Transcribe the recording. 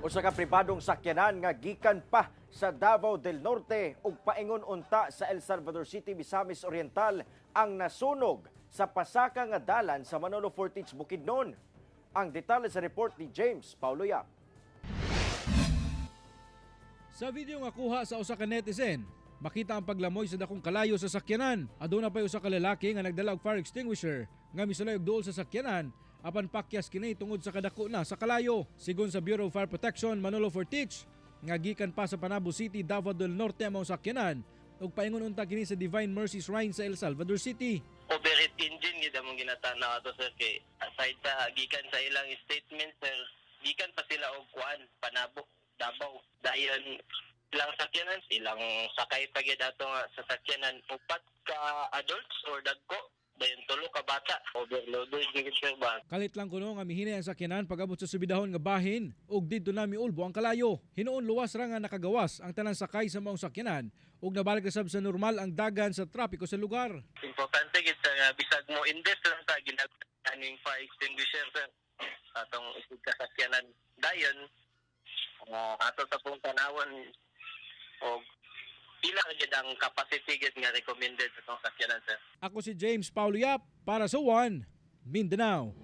Usa ka pribadong sakyanan nga gikan pa sa Davao del Norte ug paingon unta sa El Salvador City, Misamis Oriental ang nasunog sa pasaka nga dalan sa Manolo Fortich, Bukidnon. Ang detalye sa report ni James Paulo Yap. Sa video nga kuha sa usa ka netizen, makita ang paglamoy sa dakong kalayo sa sakyanan. Aduna pay usa ka lalaki nga nagdala og fire extinguisher nga misulay og duol sa sakyanan apan pakyas kini tungod sa kadako na sa kalayo. Sigon sa Bureau of Fire Protection Manolo Fortich, nga gikan pa sa Panabo City, Davao del Norte ang maong sakyanan ug paingon unta kini sa Divine Mercy Shrine sa El Salvador City. Overheat engine gid among ginatanaw ato, sir, kay aside sa gikan sa ilang statement, sir, gikan pa sila og kuan, Panabo, Davao. Dayon ilang sakyanan, ilang sakay pa gyud ato nga sa sakyanan, upat ka adults or dagko, dayon tulo ka bata. Overloaded gyud, sir, ba. Kalit lang kuno nga mihinay ang sakyanan pag-abot sa subidahon nga bahin ug didto na miulbo ang kalayo. Hinuon luwas ra nga nakagawas ang tanan sakay sa maong sakyanan ug nabalik sab sa normal ang dagan sa trapiko sa lugar. Importante gid sa nga bisag mo invest lang ta ginag aning fire extinguisher, sir, atong isig kasakyanan. Dayon ato sa pong tanawon og pila gid ang capacity gid nga recommended sa atong sakyanan, sir. Ako si James Paulo Yap para sa One Mindanao.